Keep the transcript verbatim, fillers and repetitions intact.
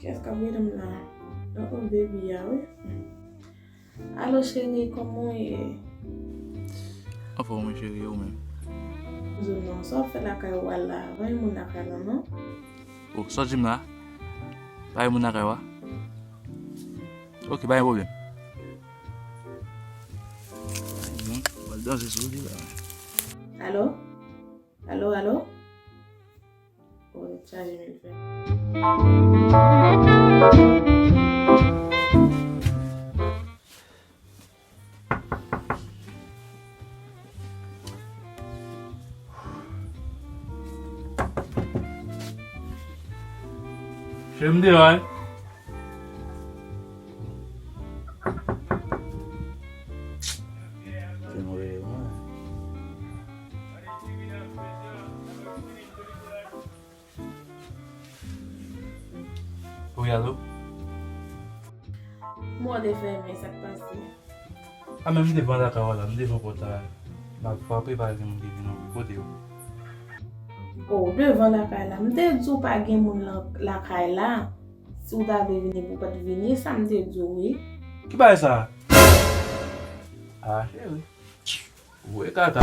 Kiyès k ap rele m la? Oh, oh, baby a, wi. Alo, cheri, kòman w ye? Anfòm, wi, cheri, e ou menm? Zo non, sa w ap fè lakay ou a la? Pa gen moun lakay la, non? Oh, sa w di m la? Pa gen moun lakay ou a? Ok, pa gen pwoblèm. Bon, w al danse sou li la. Alo? Alo, alo? Oh, nèt chaje m vin fè. Cheri, m deyò, wi. Se mwen, mwen. Wi, alo? Kòman w te fèmen, sa k pase? A, men m devan lakay ou la, m devan pòt la. M ap frape, pa gen moun ki vin antre. Kote yo? Oh, devan lakay la. M te di w pa gen moun lan lakay la. Si w ta vle vini, pou w pa t vini, e sa m te di w, wi. Ki bagay sa? A, cheri. Ou e kaka.